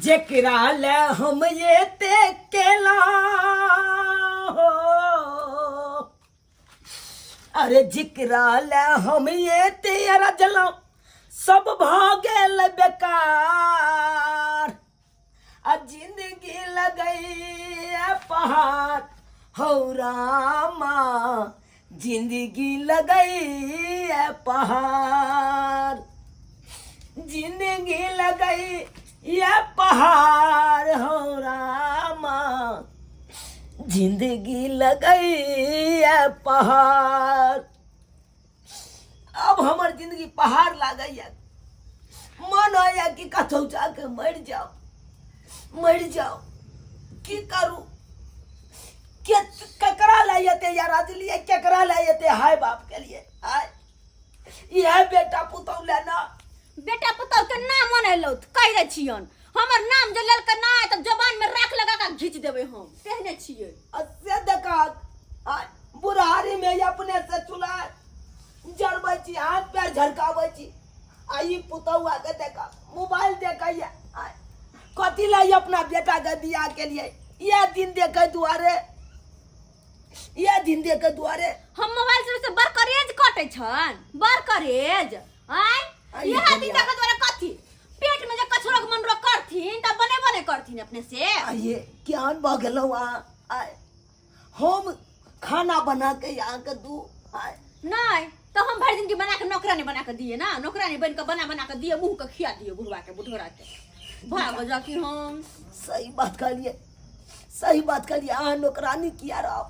जेकरा ले हम एते केला हो, अरे जेकरा ले हम एते रजलौं सब भऽ गेल बेकार, आ जिंदगी लगैया पहाड़ हौ रामा, जिंदगी लगैया पहाड़, जिंदगी लगैया पहाड़ हौ रामा, जिंदगी लगैया पहाड़। अब हमर जिंदगी पहाड़ लागैया, मन होइया कि कतहु जाके मरि जाओ, मरि जाओ। की करू, के केकरा लए एते यार अजलिए, केकरा लए एते हाय बाप के लिए आय, इएह बेटा पुतहु लए ना। बेटा पुतहु के नाम मन एलौ तऽ कहि दै छियन, हमर नाम जे लेलकै ना तऽ जबान में राख लगा के घीच देबै हम, तेहने छियै। आ से देखत आय, बुढ़ारी में अपने से चूल्हा जरबै छी, हाथ पैर झरकाबै छी, आ ई पुतहुआ के देख मोबाइल देखैया। आय, कथी लए अपना बेटा के बियाह केलियै? इएह दिन देखै दुआरे, इएह दिन देखै दुआरे। हम मोबाइल से से बड़ करेज कटै छन, बड़ करेज। आय, आइ इएह दिन दुनिया। देखै दुआरे कथी पेट में जे कछुरक मनरो करथिन तऽ बने बने करथिन अपने से। आइए केहन भऽ गेलहुँ अहाँ? आय, हम खाना बना के अहाँके दू? आय नहीं तो हम भरि दिन की बना के नौकरानी बना के दिए ना, नौकरानी बन के बना बना के दिए, मुंह के खिया दिए बुढ़वा के बुढ़ोरा के भाग जा कि हम। सही बात कहलिए, सही बात कहलिए। अहाँ नौकरानी किया रहब,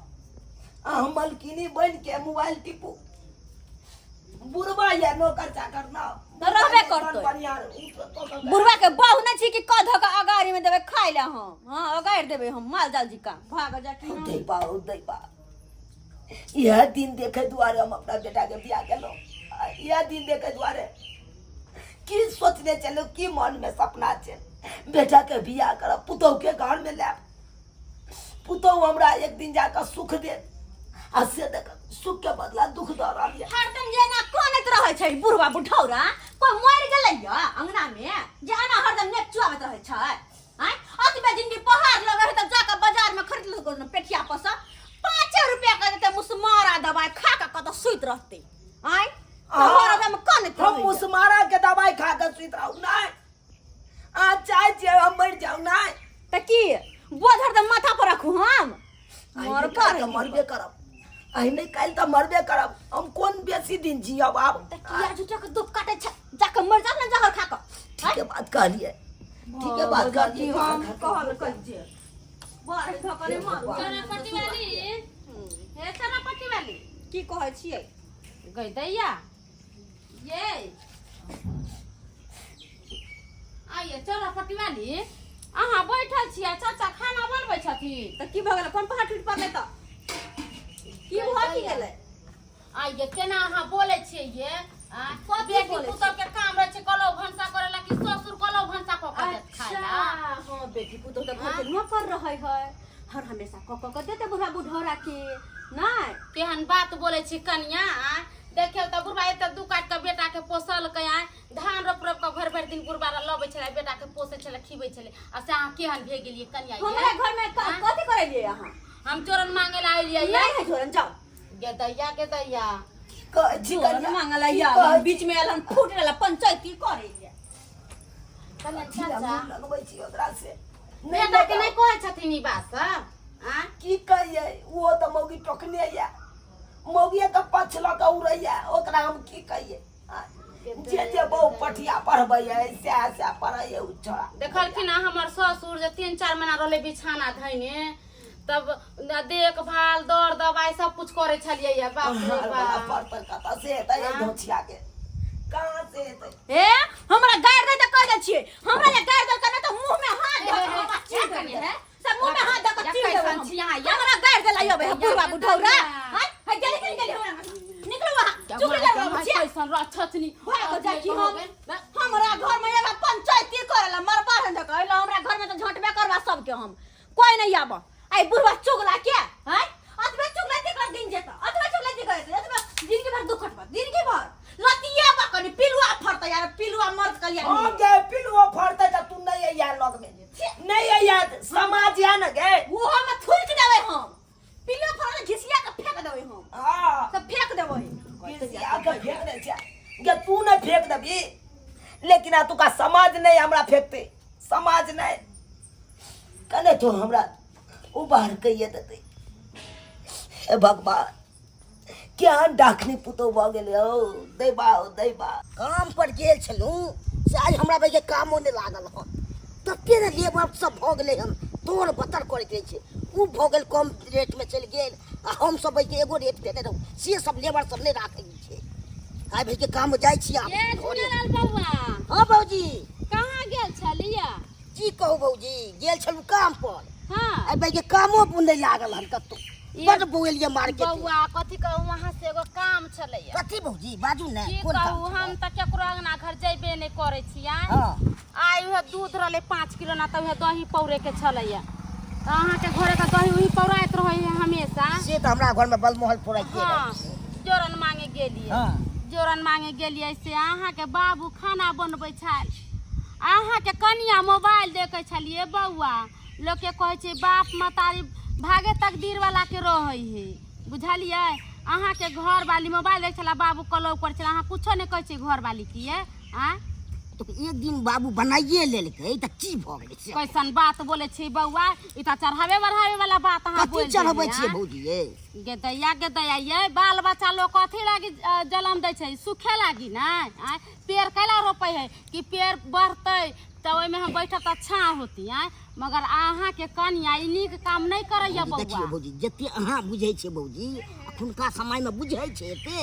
अहाँ मलकिनी बन के मोबाइल टिपू। बुढ़वा या नौकर चाकर ना तऽ रहबे करतै। बढ़िया उ बुढ़वा के बहु नहीं छी कि कह धऽ के अगाड़ी में देबै खाइ लए हम, हाँ अगाड़ि देबै हम माल जाल जी का भाग जा कि हम। दैबा ओ दैबा, इएह दिन देखे दुआरे हम अपना बेटा के बियाह केलहुँ। इएह दिन देखे दुआरे की सोचने छलहुँ, की मन में सपना छै, बेटा के बियाह करब, पुतहु के घर में लायब, पुतहु हमरा एक दिन जाकऽ सुख देत, आ से देख सुख के बदला दुख दऽ रहल यऽ। हरदम जे एना कानैत रहै छै बुढ़वा बुढ़ौरा, कोइ मरि गेलै यऽ अंगना में जे एना हरदम नेक चुआबैत रहै छै? आँय, अतबे जिनगी पहाड़ लगै है तऽ जाकऽ बाजार में खरीद लेलको ने पेठिया पर सँ 5 रुपया के देतै मुसमारा दवाई, खा कऽ कतऽ सुति रहतै। आँय, तऽ हरदम कानैत हम रहै। मुसमारा के दवाई खा कऽ सुति रहू? नहि, अहाँ चाहै छियै हम मरि जाउ? नहि तऽ की बोझ हरदम माथा पर राखू हम? आइ मर नहि काल्हि कर तऽ मरबे करब, आइ नहि काल्हि तऽ मरबे करब। हम कोन बेसी दिन जियब आब? तऽ किया झूठो के दुख काटै छै? जाके मर जाओ ने जहर खा कऽ। ठीके बात कहलियै, ठीके बात कहलियै। हम कहल कहि जे बड़ धकले मारू। चना पट्टी वाली, हे चना पट्टी वाली। की कहै छियै? गई दैया ये आइए चना पट्टी वाली, अहाँ बैठल छियै, चाचा खाना बनबै छथिन। तऽ की भऽ गेलै? कोन पहाड़ टूटि पड़लै? तऽ की भऽ की गेलै? आइए केना अहाँ बोलै छियै ये? आ, कथी बेटी बोलै पुतोह के काम रहै छै कलौ भनसा करै ला कि ससुर कलौ भनसा कऽ कऽ देत खाय अच्छा ला? हाँ, बेटी पुतोह तऽ घर के नौकर रहै है, हर हमेशा कऽ कऽ के देते बुढ़ा बुढ़ौरा के। नहि केहन बात बोलै छी कनिया? आ देखियौ तऽ बुढ़बा एते दू काटि कऽ बेटा के पोसलकै। आय धान रोप रोप कऽ भरि भरि दिन बुढ़बा लबै छलै, बेटा के पोसै छलै, खिबै छलै, आ से अहाँ केहन भए गेलियै कनिया ये? हमरा घर में कथी करेलियै अहाँ? हम चोरन मांगे ला एलियै ये। नहि है चोरन, जाओ। गे दैया, गे दैया। की कहै छी चोरन कनिया? मांगल की या कहै छी? बीच में आयल हम फूट रहल पंचायती करेलियै। कनिया कथी लए चाचा मुँह लगबै छी ओकरा से? नहि बेटा के लगाउ। नहि कहै छथिन ई बात सब? आँय? की कहियै, ओहो तऽ मौगी टोकने यऽ, मौगिए के पक्ष लऽ कऽ उड़ैया, ओकरा हम की कहियै? जे जे बहु पठिया पढ़बैया सएह सएह पढ़ैया उ छोड़ा। देखलखिन हँ हमर ससुर जे 3-4 महीना रहलै बिछाना धैने, तब देखभाल दर दवाई सब कुछ करै छलियै ये। बाप रे अहाँ वाला बाप। पर पर कतऽ से हेतै? आँ? धोछिया के कहाँ से हेतै? ए हमरा गारि दे तऽ कहि दै छियै, हमरा जे गारि देलकै ने तऽ मुँह में हाथ धऽ कऽ हमरा चीर देबै। है सब मुँह में हाथ धऽ कऽ चीर देबै कैसन हम। छी अहाँ ये? हमरा गारि देला यौ बुढ़वा बुढ़ौरा। हाय हाय, गेली गेली गेली, हमरा निकलू अहाँ, चुप रह जाउ छियै। कैसन राक्षसनी भाग जा कि हम हमरा घर में एला पंचायती करेला मरबा हन धक एला हमरा घर में तऽ झंटबे करबा सबके, हम कोई नहीं आब। आई बुढ़वा चुगला के हैं, अतबे चुगला देख दिन जेता, अतबे चुगला देख अतबे जिंदगी भर दुख कटबा, जिंदगी भर लतिया बा कनी पिलुआ फरता यार, पिलुआ मर्द कलिया। हम गे पिलुओ फड़तै तऽ तू नहि अइया लग में। नहीं है याद समाज या न गे ओहो में थुकि देबै हम पिलो फरल घिसिया के फेंक देबै हम हाँ सब फेंक देबै घिसिया के फेंक दे छै गे तू नहीं फेंक देबी लेकिन आ तुका समाज नहीं हमरा फेंकते समाज नहीं कने तो हमरा उबार कहिए देते हे भगवान केहन डाकनी पुतोह भऽ गेलै हौ दैबा हौ दैबा काम पर गेल छलहुँ से आइ हमरा भाइके कामो नहि लागल हन तते ने लेबर सब भऽ गेलै हन तोड़ बतर करैत रहै छै ओ भऽ गेल कम रेटमे चलि गेल आ हमसब भाइके एगो रेट देने रहू से सब लेबर सब नहि राखै छै आइ भाइके काम जाइ छी आब ए घरे। झूलेलाल बौआ हँ भौजी कहाँ गेल छलियै की कहू भौजी गेल छलहुँ काम पर हाँ आइ भाइके कामो नहि लागल हन कतहु बड बौएलियै मार्केट बौआ कथी कहू वहाँ से एगो काम छलैया कथी भौजी बाजू ने की कोन काम कहू हम तऽ केकरो अंगना घर जैबे नहि करै छियै हँ आइ उहे दूध रहलै 5 किलो ना तऽ उहे दही पौरे के छलैया तऽ अहाँके घरे के दही उही पौराइत रहै है हमेशा से तऽ हमरा घरमे बलमोहल पौराइते हाँ रहै छै जोरन मांगे गेलियै हँ जोरन मांगे गेलियै से अहाँके बाबू खाना बनबै छल अहाँके कनिया मोबाइल देखै छलियै बौआ लोकके कहै छै बाप महतारी भागे तकदीर वाला के रहै है बुझलियै अहाँके घरवाली मोबाइल देखै छला बाबू कलौ करै छला अहाँ कुछो नहि कहै छियै घरवाली के ये आँय तऽ एक दिन बाबू बनाइए लेलकै तऽ की भऽ गेलै से कैसन बात बोलै छी बौआ ई तऽ चढ़ावे बढ़ावे वाला बात अहाँ कथी बोल चढ़बै देलियै, छियै आँय? भौजी ये गेदैया गेदैया ये बाल बच्चा लोग कथी लागी जलम दै छै सुखे लागी ने आँय पेड़ कैला रोपै है कि पेड़ बढ़तै तऽ ओहिमे हम बैठब तऽ छाँह होती आँय मगर अहाँके कनिया ई नीक काम नहि करैया भौजी, बौआ देखियौ भौजी जते अहाँ बुझै छियै भौजी अखुनका समयमे बुझै छै एते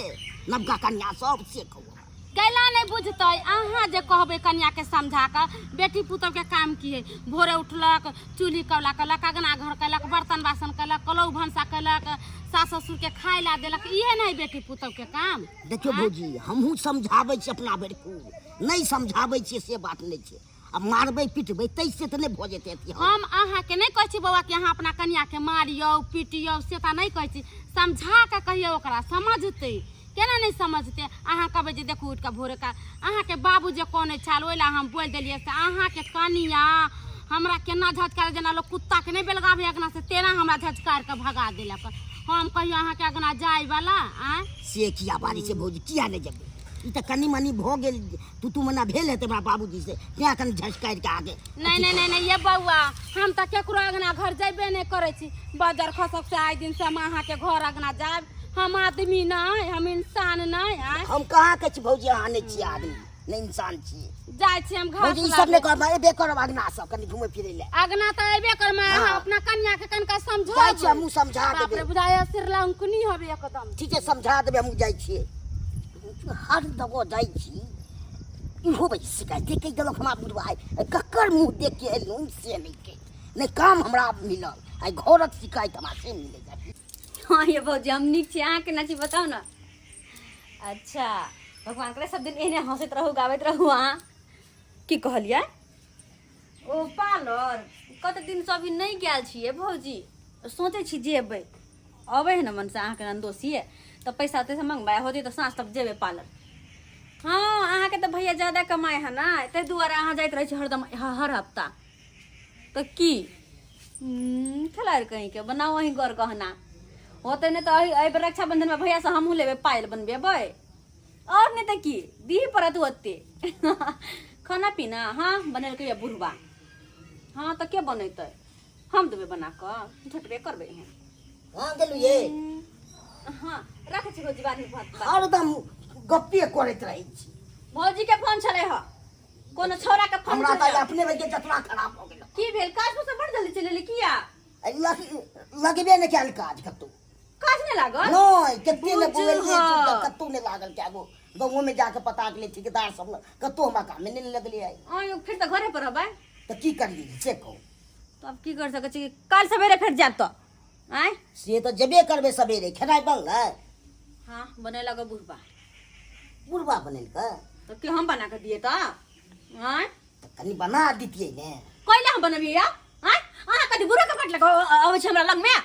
नवका कन्या सब से कहू कैला नहि बुझतै अहाँ जे कहबै कनियाके समझा कऽ बेटी पुतोहके काम की है भोरे उठलक चूल्ही कौला केलक अगना घर केलक बर्तन बासन केलक कलौ भनसा केलक सास ससुरके खाय ला देलक इहे नहि बेटी पुतोहके काम देखियौ भौजी हमहूँ समझाबै छी अपना भरि खूब नहि समझाबै छियै से बात नहि छै आ मारबै पिटबै ताहिसँ तऽ नहि भऽ जेतै अथी हम अहाँके नहि कहै छी बौआ कि अहाँ अपना कनियाके मारियौ पिटियौ से तऽ नहि कहै छी समझा कऽ कहियौ ओकरा समझतै केना नहि समझतै अहाँ कहबै जे देखू उठि कऽ भोरे का अहाँके बाबू जे कनै छल ओहि लए हम बोलि देलियै से अहाँके कनिया हमरा केना झटकार जेना लोक कुत्ताके नहि बेलगाबै अगना से तेना हमरा झटकार कऽ भगा देलक हम कहियो अहाँके अगना जायवला आँय से किया बारी छै भौजी किया नहि जेबै ई तऽ कनि मनि भऽ गेल तू तू मना भेल हेतै हमरा बाबूजी से तैं कनि झसकारि कऽ आगे नहीं नहीं नहीं नहीं ये बौआ हम तऽ केकरो अगना घर जैबे नहि करै छी बजर खसक से आइ दिन से हम अहाँके घर अगना जायब हम आदमी नहि हम इंसान नहि आँय हम कहाँ कहै छी भौजी अहाँ नहि छियै आदमी नहि इंसान छियै जाइ छी हम घास भौजी ई सब नहि करब एबे करब अगना सब कनि घुमै फिरै लए अगना तऽ अयबे करब अहाँ हाँ। अपना कन्या के कनिका समझो जाइ छी हमहूँ समझा बाप रे देबै बुझाय श्रीलंकनी हबे एकदम ठीक छै समझा देबै हमहूँ जाइ छियै हर दगो जाइ छी इहो भाई शिकायते कहि देलक हमरा बुढ़वा आइ ककर मुँह देख के एलहुँ से नहि के नहि काम हमरा मिलल आइ घरक शिकायत हमरा से मिलै जाइ हाँ ये भौजी हम नीक छी अहाँ केना छी बताउ ने अच्छा भगवान करे सब दिन एहने हंसैत रहू गाबैत रहू अहाँ की कहलियै ओ पार्लर कते दिनसँ अभी नहि गेल छियै भौजी सोचै छी जेबै अबै है ने मनसँ अहाँके नन्दोसिए तऽ पैसा तैसा मङ्गबै होतै तऽ साँझ तक जेबै पार्लर हँ अहाँके तऽ भैया ज्यादा कमाइ है ने ताहि दुआरे अहाँ जाइत रहै छी हरदम हर हफ्ता तऽ की खेलाड़ कहीँके बनाउ अहीं गर गहना होतै नहि तऽ एहि बेर रक्षाबन्धनमे भैयासँ हमहूँ लेबै पायल बनबेबै आओर नहि तऽ की दिही पड़त ओते खाना पीना हँ बनेलकै यऽ बुढ़बा हँ तऽ के बनेतै हम देबै बना कऽ झटबे करबै एहन कहाँ गेलहुँ ये हँ राखै छी भौजी बादमे बात बात। हरदम गप्पे करैत रहै छी भौजी के फोन छलै हँ कोनो छौड़ा के फोन हमरा तऽ छलै आइ अपने भइके जतरा खराब भऽ गेल की भेल काज पर से बड़ जल्दी चलि एली किया आइ लगबे नहि कयल काज कतहु काज नहि लागल नहि कते ने बुझ बौएलियै हँ। कतहु नहि लागल कए गो गाँवोमे जाके पता केलियै ठेकेदार सब लग कतहु हमरा कामे नहि लगलै आइ आँय फेर तऽ घरे पर रहबै तऽ की करियै से कहू तऽ आब की कर सकै छी काल्हि सवेरे फेर जायब तऽ आँय से तऽ जेबे करबै सवेरे खेनाइ बनलै हँ बनेलक बुढ़बा बुढ़बा बनेलकै तऽ की हम बना कऽ दियै तऽ आँय तऽ कनि बना दितियै ने कैला हम बनबियै यौ आँय अहाँ कथी बुढ़ो के पाट लऽ कऽ अबै छै हमरा लगमे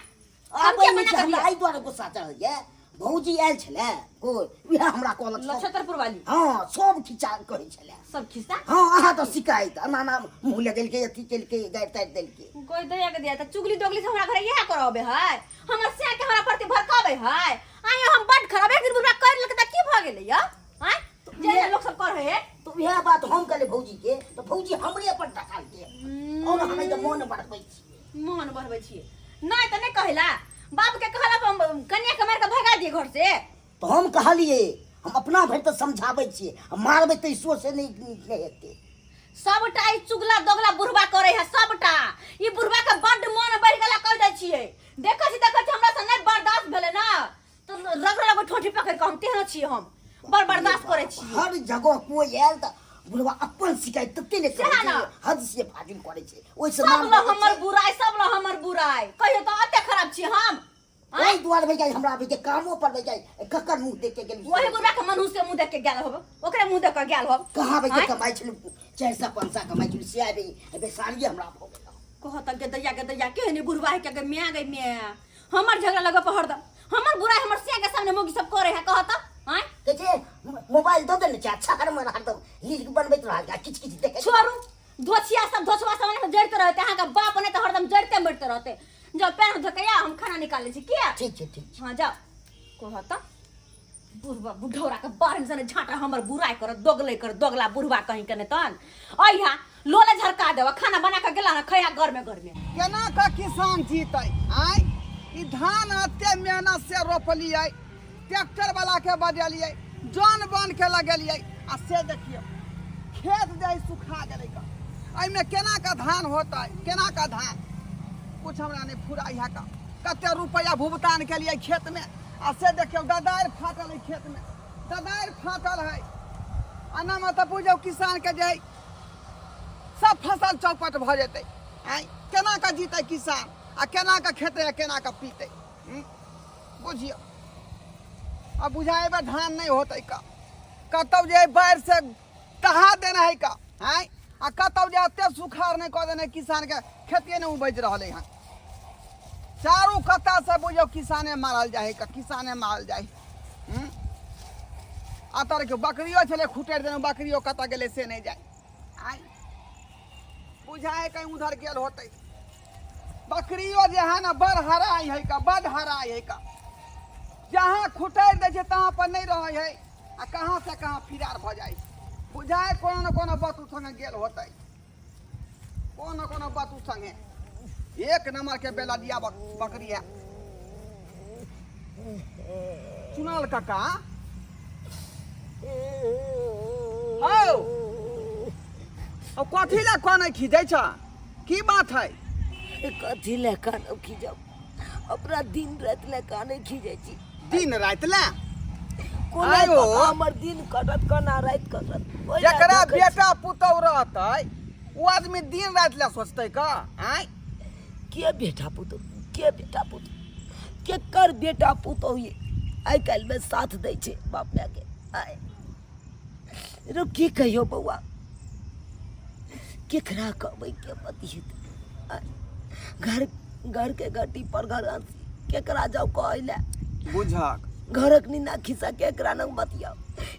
हम आबै किया नहि बना छै कऽ हमरा दियै एहि दुआरे गुस्सा चढ़ल यऽ भौजी आयल छलै कोइ उएह हमरा कहलक सब। नक्षत्रपुर वाली हँ सब खिच्चा कहै छलै सब खिस्सा हँ अहाँ तऽ शिकायत एना एना मुँह लगेलकै अथी केलकै गारि तारि देलकै कोई दया के दिया त चुगली दोगली से हमरा घरे इएह करबे है हमर सिया के हमरा प्रति भड़काबे है आयो हम बड खराब एक दिन बुढ़ा कर लेलक त की भ गेलै या आय जे लोग सब कर है तऽ उएह बात हम कहलियै भौजीके तऽ भौजी हमरे पर टकालकै और हम तऽ मोन बढ़बै छी मन बढ़बै छियै नहि तऽ नहि कहला बाप के कहला पर हम कन्या के मार के भगा दिए घर से तऽ हम कहलियै हम अपना भरि तऽ समझाबै छियै आ मारबै तऽ ईश्वर से नहि नहि हेतै सबटा ई चुगला दोगला बुढ़बा करे है सबटा ई बुढ़बा के बड्ड मन बढ़ गेला कह दै छियै देखै छी देखै छी हमरा से नहि बर्दाश्त भेलै ना तऽ रगड़ रगड़ ठोठी पकड़ के हम तेहन छियै हम बड़ बर्दाश्त करै छियै हर जगह कोइ आयल तऽ बुढ़वा अपन शिकायत तते ने करै सएह छै ने। हद से फाजिल करै छै ओहिसँ सब नाम लग बढ़ै हमर छै। बुराइ सब लग हमर बुराइ कहियो तऽ एते खराब छियै हम आँय? ओहि दुआरे भैया हमरा भैया कामो पर भैया ककर मुँह देख के गेली वही बुढ़बा के मनुष्य के मुँह देख के गेल होब ओकरे मुँह देख के गेल होब कहाँ भैया आँय? कमाइ छलहुँ 400 500 कमाइ छलहुँ से आबि बेसारिये हमरा भऽ गेल कहत गे दैया गे दैया केहन बुढ़बा है के गे माय गे माय हमर झगड़ा लगे पर हरदम हमर बुराई हमर सिया के सामने मौगी सब करे है कहत आँय कहै छै मोबाइल दऽ देने छै अच्छा हर मन हरदम रील बनबैत रहल आ किछु किछु देखै छोड़ू धोछिया सब धोछवा सब ओने जड़ते रहते अहाँ के बाप नहीं तो हरदम जड़ते मरते रहते जाओ पैर धोके आ हम खाना निकाले छी किया ठीक छै ठीक छै हाँ जाओ कहत बुढ़बा बुढ़ौरा के बारह में झाँटा हमर बुराई कर दोगले कर दोगला बुढ़बा कहीं के नहीं तन अइहा लोले झरका देवा खाना बना के गेला ना खैया घर में घर में केना कऽ किसान जीतै आँय ई धान एते मेहनत से रोपलियै ट्रैक्टर वाला के बजेलियै जन बन के लगेलियै आ से देखियौ खेत जे है सुखा गेलै कऽ एहिमे केना कऽ धान होतै केना कऽ धान कुछ हमरा नहि फुराइ है कऽ कते रुपैआ भुगतान केलियै खेतमे आ से देखियौ ददारि फाटल है खेतमे ददारि फाटल है एनामे तऽ बुझियौ किसानके जे है सब फसल चौपट भऽ जेतै आँय केना कऽ जीतै किसान आ केना कऽ खेतै आ केना कऽ पीतै बुझियौ आ बुझाइ एहिबेर धान नहि होतै कऽ कतौ जे बाढ़ि से दहा देने है का आँय आ कतौ जे एते सुखाड़ नहि कऽ देने किसानके खेतिए नहि उपजि रहलै हन चारू कत्ता से बुझियौ किसाने मारल जाइ है का किसाने मारल जाइ है आ तर के बकरियो छलै खुटरि देने बकरियो कतऽ गेलै से नहि जाइ आँय बुझाइ कहीं उधर गेल होतै बकरियो जे है ने बड़ हराइ है का बड़ हराइ है का जहाँ खुटरि दै छै तहाँ पर नहि रहै है आ कहाँ से कहाँ फिरार भऽ जाइ छै बुझाइ कोनो ने कोनो वस्तु सङ्गे गेल होतै कोनो ने कोनो वस्तु सङ्गे एक नंबर के बेलदिया बकरी है चुनल काका हौ अब कथी लए कनै खींचै छ की बात है कथी लए कानब खींचब अपना दिन राति लए कानै खींचै छी दिन राति लए कोना आयो। कऽ हमर दिन कटत कोना राति कटत ओहि लए जकरा देखै छी। बेटा पुतहु रहतै ओ आदमी दिन राति लए सोचतै का आँय के बेटा पुतहु के बेटा पुतहु केकर बेटा पुतहु ये आइ काल्हिमे साथ दै छै बाप मायके आइ रो की कहियो बौआ केकरा कहबै के बतियेतै आइ घर घर के घटी पर घर हंसी केकरा जाउ कहै लए बुझक घरक निना खिस्सा केकरा नंग बतियाउ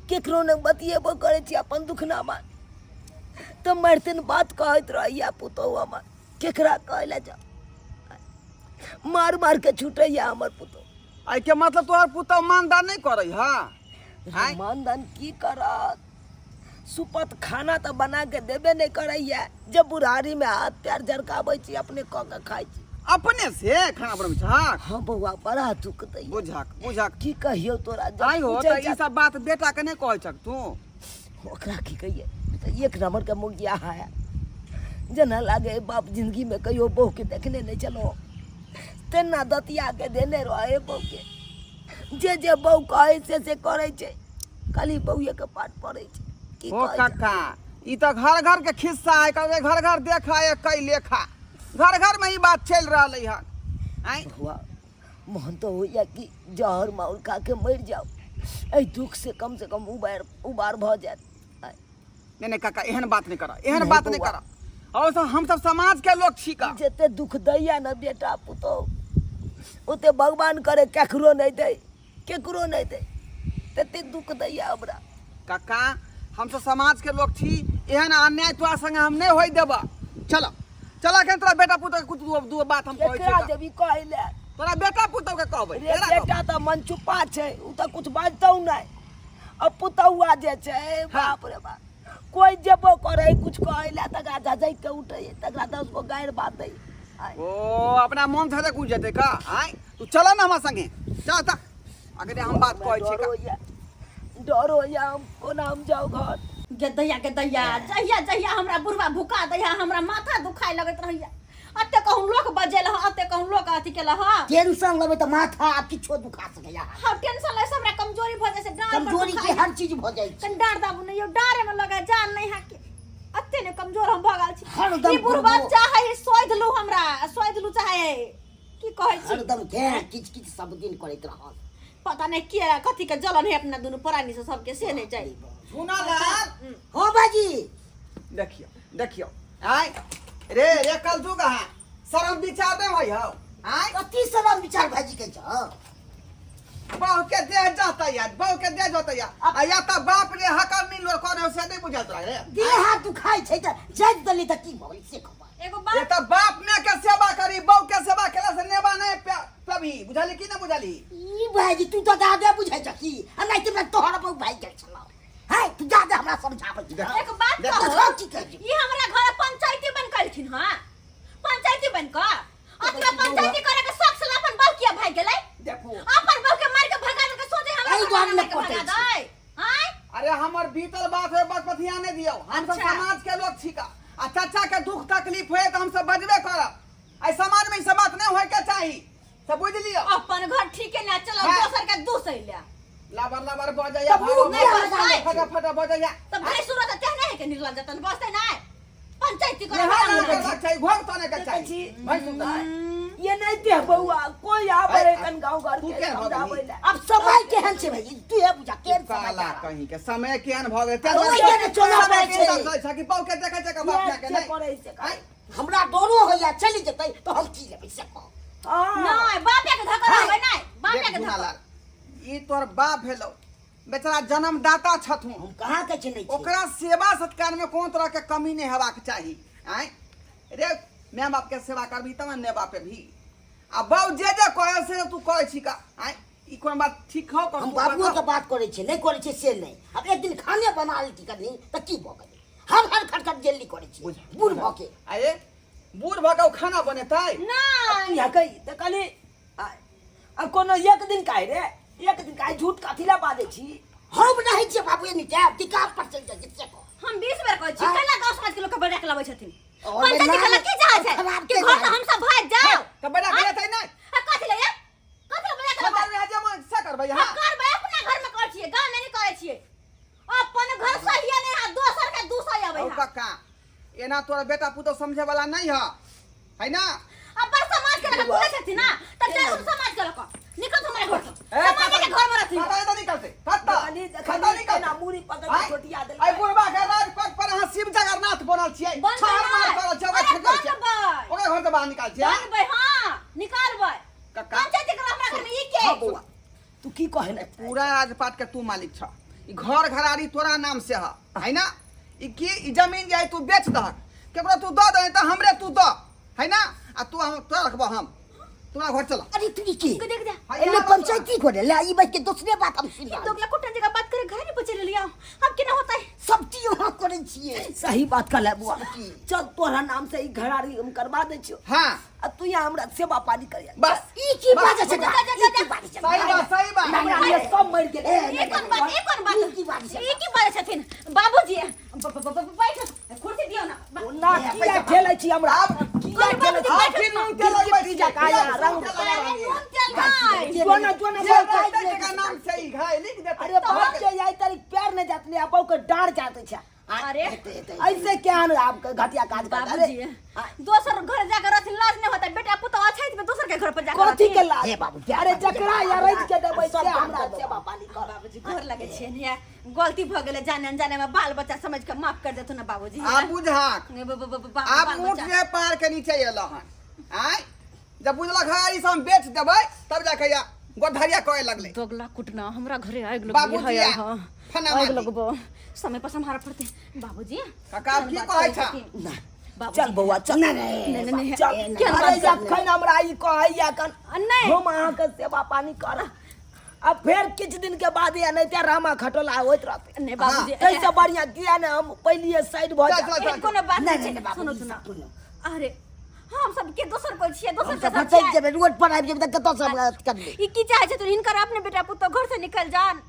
केकरो नंग बतियेबो करै छी अपन दुखनामा तऽ मरते बात कहैत रहैया पुतहु हमर केकरा कहै लए जाउ मार मार के छूटैया हमर पुतहु एहिके मतलब तोहर पुतहु मानदान नहि करै है आँय? मानदान की करत सुपत खाना तऽ बना के देबे नहि करैया जब बुढ़ारी में हाथ पैर झरकाबै छी अपने कऽ के खाइ छी अपने से खाना बनबै छहक हाँ बौआ बड़ा दुख दैया बुझक बुझक की कहियौ तोरा जब आइ हो पूछै तऽ ई सब बात बेटा के नहि कहै छक तू ओकरा की कहिए तऽ एक नंबर के मुगिया है जेना लागे बाप जिंदगी में कहियो बहू के देखने नहीं चलो तेना दतिया के देने रहे बहू के जे जे बहू कहे से से करे छै खाली बहुए के पाठ पड़े छै की ओ कहै छै? काका ई तऽ घर घर के खिस्सा है कहबै घर घर देखा है कई लेखा घर घर में ई बात चलि रहलै हन आँय बौआ मन तो होइया कि जहर माउर खा के मरि जाओ एहि दुख से कम से कम उबार उबार भऽ जायत आँय, नहीं नहीं काका एहन बात नहीं कर एहन नहीं बात नहीं बौआ। कर और सब हम सब समाज के लोग छी का जते दुख दैया ने बेटा पुतोह ओते भगवान करे केकरो नहि दै केकरो नहि दै तते दुख दैया हमरा। कक्का, हमसब समाज के लोग छी, एहन अन्याय तोरा संगे हम नहीं होय देबा। चलो चल, अखन तोरा बेटा पुतोह के कुछ दू बात हम कहै केकरा छियै। जेबी कहै लए? तोरा बेटा पुतोह के कहबै। रे केकरा कहबै? बेटा तऽ मनचुप्पा छै, ओ तऽ कुछ बाजतौ नहि। आ पुतौआ जे छै, बाप रे बाप, कोइ जेबो करै कुछ कहै लए तकरा झझकि के उठै, तकरा 10 गो गारि बात दै। ओ अपना मन से कुछ जेतै का? आय तू चल ना हमरा संगे, चल त अगर हम बात कहै छियै डर का। होइया, डर होइया, हम कोना हम जाउ घर? गे दैया, गे दैया, जहिया जहिया हमरा बुढ़वा भुका दैया, हमरा माथा दुखाय लगैत रहैया। अते कहूँ लोक बजेल हँ, अते कहूँ लोक अथी केल हँ। टेंशन लेबै तऽ माथा आ किछो दुखा सकैया। हाँ, टेंशन लै से हमरा कमजोरी भऽ जाइ छै, डाँड़ पर कमजोरी के दुखाइया। हर चीज भऽ जाइ छै। कनि डाँड़ दाबू ने यौ, डाँड़े में लगा जान नहीं है कि अते ने कमजोर हम भऽ गेल छी। हरदम ई बुढ़वा बुढ़बो। चाहे है सोधि लू, हमरा सोधि लू चाहे है। की कहै छी? हरदम के किच किच सब दिन करैत रहल। पता नहीं के कथी के जलन है अपना दुनू प्राणी से सबके, से नहीं चाहिए। सुना लाल। हाँ भाजी। देखियो देखियो, आय रे रे कल जुग है, शरम विचार नहीं होय हो? आय कथी शरम विचार भाजी के छ? बहु के देह जाता यार, बहु के देह जाता यार, आ या त बाप रे हकर नहीं लोर कोन हो से नहीं बुझत रहे रे। देह हाथ दुखाइ छै त जाइत देली त की भऽ गेल से खबर। एगो ये बात त बाप ने के सेवा करी, बहु के सेवा केला से नेबा नहीं पबी, बुझली कि नहीं बुझली? ई भाईजी, तू तऽ जादे बुझै छ की? आ नहीं त तोहर बहु भाई गेल छलौ है, तू जादे हमरा समझाबै छी। एक बात देख, कहू, देखो की कहै छी। ई हमरा घर पंचायती बन कलखिन हां, पंचायती बन क अतबे पंचायती करे के शौक से अपन बहु किया भाग गेलै? देखो, अपन बहु के मार के भगा देलकै, सोचे हमरा एहि घर दुआरे मार के नहि भगा पटै छै। दै। आँय? अरे हमर बीतल बात है, बस पथिया नहीं दियो। हम सब समाज के लोग छिका, आ चाचा के दुख तकलीफ होए त हम सब बजबे करब। आई समाज में ई सब बात नहीं होए के चाही, सब बुझ लियो। अपन घर ठीके ना चलो, दोसर के दूसै ले लाबर लाबर बजैया, तब मुँह नहीं किया बजतै। लगा लै? फटा फटा बजैया। तब भाई सूरत तेहने है के निर्लज जतन बसते नहीं पंचायती करे। यहाँ ना करबाक चाही, घर तो नहीं के देखै चाही। छी। भाई सुनता ये नहीं दे बौआ, कोई आबै ऐ, कन गांव घर तू के केहन भऽ समझाबै गेलही? लए। अब समय केहन छै भाई, तू हे बुझा केहन समय काला छै? कहीं के समय केहन भऽ गेल। ओहि के ने चलऽ पड़ै छै। छै कि बहु के देखै छै के बाप ये के से नहीं करै से करै। आँय? हमरा डरो होइया, चलि जेतै तऽ हम की लेबै से कह। हाँ। नहीं, बापे के धक्का हाँ। लगबै नहीं, बापे देख के धक्का। गुनालाल, ई तोर बाप भेलौ, बेचारा जन्मदाता छथुन। हम कहाँ के चिन्है छी? ओकरा सेवा सत्कार में कोनो तरह के कमी नहीं हेबाक चाही। आँय रे, माय बाप के सेवा करबी तब ने बापे भी, आ बाउ जे जे कहे से तू करै छी का? आँय, ई कोन बात ठीक हौ? हम बाबुओ के बात करै छियै, नहि करै छियै से नहि। आब एक दिन खाने बना लेती कनी तऽ की भऽ गेलै? हर हर खटखट जेली करै छियै बूढ़ भऽ के। आये, बूढ़ भऽ के ओ खाना बनेतै? नहीं। यहाँ कही तऽ कहली आ कोनो एक दिन काहे रे, एक दिन काहे झूठ कथी लए बाजै छी? हम रहै छियै बाबू एनी जायब कि काम पर चलि जाइ छियै से कह। हम 20 बेर कहै छी, हाँ। केना गाँव समाज के लोग के बजा के लाबै छथिन? और पंचायती नाम के की चाहै छै खराब कि के घर से जाय। हम सब भाग जाओ? तऽ बजा के लेतै नहि? आ कथी ले ये? कथी ले बजा के लाबै? समाज में जे मन से करबै। हम यहाँ करबै, अपना घर में करै छियै, गाँव में नहीं करै छियै। अपन घर सहिए नहीं है, दोसर के दूसर अबै हौ है। कक्का, एना तोरा बेटा पुतोह समझे वाला नहीं है, है ना? अपन समाज के लोग बोलै छथिन ना, त जा तुम समाज के लोग निकल हमारे घर से। ए, समाज के घर में रहथिन। कतऽ एतऽ निकलतै? कतऽ? देखली कतऽ देखली निकलतै? केना मूड़ी पकड़ के आँय? छोटिया आइ देलकै। बुढ़बा के राजपथ पर अहाँ शिव जगन्नाथ बनल छियै, बनबै छाड़ मार नहि। करल छियै, ओकरा अरे छेकल छियै। बनबै। ओकरा घर से बाहर निकाल छियै। बनबै, हाँ, निकालबै। कक्का। पंचायती के हमरा घर में ई के? हाँ बौआ, तू की कहे ने? पूरा राजपाट के तू मालिक छ, ई घर घरारी तोरा नाम से है, है ना? ई की ई जमीन जे है तू बेच दहक, केकरो तू दऽ दही तऽ हमरे तू दऽ, है ना? आ तू हम तोरा रखबो, हम तोरा घर चल। अरे तू ई की देख जा। एने पंचायती करे ले ई बैठ के दोसरे बात हम सुनि रहल। दोगला कुटन जगह बात करे घर नहीं पहुंचे लिया, अब केना होता है? सब चीज अहाँ करै छियै। सही बात कहले बुआ, चल तोहरा नाम से ई घरारी हम करवा दै छियौ। हाँ। आ तू यहाँ हमरा सेवा पानी करिया। बस। ई की बस, बाजै छै? जा, जा, जा, ई की जा। बाजै छै? सही बात, सही बात। हमरा लिए सब मरि गेलै। ई कोन बात, ई कोन बात, ई की बाजै छै? ई की बाजै छथिन बाबूजी? बैठ, कुर्सी दियौ ना। ना किया ठेलै छी हमरा? किया ठेलै छी? आब की नून तेल लगबै गिर जा काया रंग। अरे नून तेल नहि। जो ना जो ना जे बाप रहतै तकर नाम से ई घाय लिख देतै। अरे बाप के आई तारीख प्यार नहीं जात नहीं, बाप के डांट जाते छे। अरे ऐसे क्या आप घटिया काज कर? बाबूजी, दोसर घर जाकर रहथिन, लाज नहीं होता? बेटा पुतोह अछैत में दोसर के घर पर जाकर कथी के रहथिन। लाज? हे बाबू, अरे जकरा या रच के देबै सब से हमरा काम कर सेवा पानी कर। बाबूजी, घर लगे छियै ने, गलती भऽ गेलै जाने अनजाने में, बाल बच्चा समझ के माफ कर देथुन ना बाबूजी। आब बुझाक ने बाल आब बच्चा। ऊँट जे पहाड़ के नीचे एलो हन, आँय, जब बुझलक हँ ई सब हम बेच देबै तब जाके या गोधरिया कहे लगले। दोगला कुटना हमरा घरे आगि लगबो। बाबूजी है आ, हाँ फना आगि माटी। लगबो, समय पर सम्हार पड़ते बाबूजी। काका, की कहै छह? ना। बाबूजी। चल बौआ चल। नहीं, नहीं, नहीं, नहीं, चल। केहन अरे बात जखन हमरा ई कहैया कन नहीं। हम अहाँके सेवा पानी करब, आ फेर किछु दिन के बाद या नहीं ते रामा खटोला होइत रहतै। नहीं बाबूजी, ताहिसँ बढ़िआँ किया ने हम पहिलिए साइड भऽ चल, जाए। चल, एहन कोनो बात नहीं, नहीं नहीं, छै। बाबूजी, सुनो सुनो, सब सुनो। अरे हम सब के दोसर कोई छियै, दोसर हम सब के सब भटकि छियै। जेबै, रोड पर आबि जेबै तऽ कतऽ से हमरा करबै? ई की चाहै छथुन हिनकर अपने बेटा पुतोह घर से निकल जान?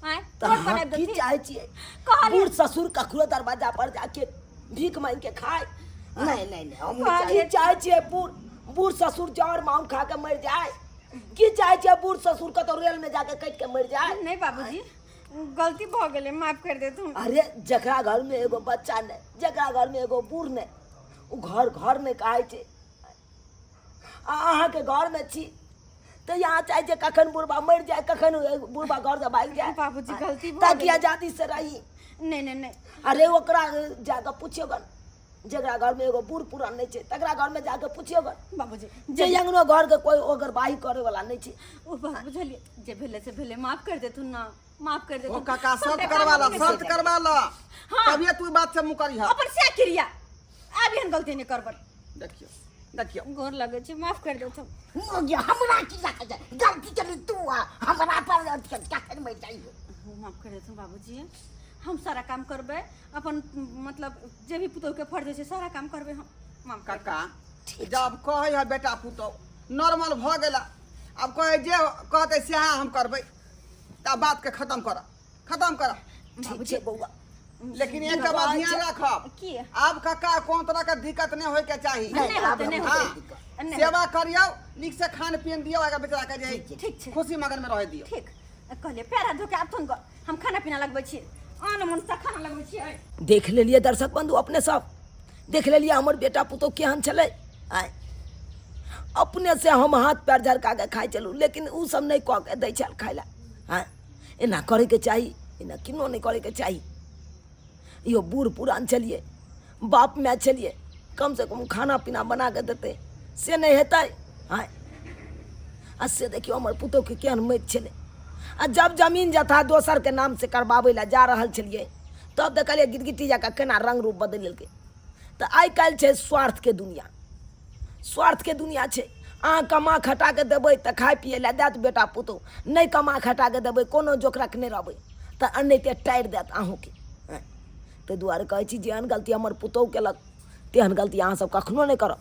आँय, तऽ रोड पर अहाँ आबि की देथिन। चाहै छियै? कहलियै। बूढ़ ससुर ककरो दरवाजा पर जाके भीख मांगि के खाय? नहीं नहीं नहीं, हम नहीं की चाहै। चाहै छियै बूढ़ बूढ़ ससुर जर माउन खा के मरि जाय? की चाहै छियै बूढ़ ससुर कतौ रेल में जाके कटि के मरि जाय? नहीं बाबूजी, गलती भऽ गेलै, माफ कर देथुन। अरे जकरा घर में एगो बच्चा नहि, जकरा घर में एगो बूढ़ नहि, ओ घर घर नहि कहै छै। आ अहाँके घर में छी तऽ यहाँ चाहै छै कखन बुढ़बा मरि जाय, कखन बुढ़बा घर से भागि जाय। बाबूजी, गलती भऽ ताकि गेलै। आजादी से रही। नहीं नहीं नहीं। अरे ओकरा जाके पुछियौ गन, जकरा घर में एगो बूढ़ पुरान नहि छै तकरा घर में जाके पुछियौ गन। बाबूजी, जे अंगनो घर के कोई ओकर बाही करे वाला नहि छै। ओ बात बुझलियै, जे भेलै से भेलै, माफ कर देथुन ना, माफ कर ओ देथुन। काका, सबटा शर्त काम करवा ला। अपने से शर्त हेतै। करवा ला। हाँ। तभिए तू ई बात से मुकरी है। अपन से क्रिया आब एहन गलती नहि करबै। देखियो देखियो। गोर लगै छै, माफ कर देथुन। हो गया, हमरा की लागै छै? गलती केली तू आ हमरा पर कखन मरि जाइयो। माफ कर देथुन बाबूजी, हम सारा काम करबै अपन, मतलब जे भी पुतोह के फर्ज होइ छै सारा काम करबै हम, माफ कर। काका, जब कहै है बेटा पुतोह नॉर्मल भऽ गेला, आब कहै जे कहतै सएह हम करबै, तऽ बात के खत्म कर, खत्म कर। ठीक छै बौआ। लेकिन एकटा बात ध्यान राखब। की? आब काका कोनो तरह के दिक्कत नहि होय के चाही। नहि होतै, नहि हाँ, होतै, नहि। सेवा करियौ, नीक से खान पीन दियौ, अगर बेचारा के जे ठीक छै। खुशी मगन में रह दियौ। ठीक कहलियै, पैर हाथ धोके आबथुन गऽ, हम खाना पीना लगबै छी, आन मन से खाना लगबै छियै। देख लेलियै दर्शक बंधु, अपने सब देख लेलियै हमर बेटा पुतोह केहन छलै। आँय, अपने से हम हाथ पैर झरका के खाइ छलहुँ, लेकिन ओ सब नहि कऽ के दै छल खाइ लए। आँय, एना करैके चाही? एना किनो नहि करैके चाही। इहो बूढ़ पुरान छलियै, बाप माय छलियै, कमसँ कम खाना पीना बना कऽ देतै, से नहि हेतै? आँय, आ से देखियौ हमर पुतोहके केहन मति छलै। आ जब जमीन जथा दोसरके नामसँ करबाबै लए जा रहल छलियै तब देखलियै गिरगिटी जकाँ केना रङ्ग रूप बदलि लेलकै। तऽ आइ काल्हि छै स्वार्थके दुनिआ, स्वार्थके दुनिआ छै। अहाँ कमा खटा कऽ देबै तऽ खाय पियै लए देत बेटा पुतोहु, नहि कमा खटा कऽ देबै, कोनो जोकरक नहि रहबै तऽ एनाहिते टारि देत अहूँके। ताहि दुआरे कहै छी, जेहन गलती हमर पुतोहु केलक तेहन गलती अहाँसभ कखनो नहि करब।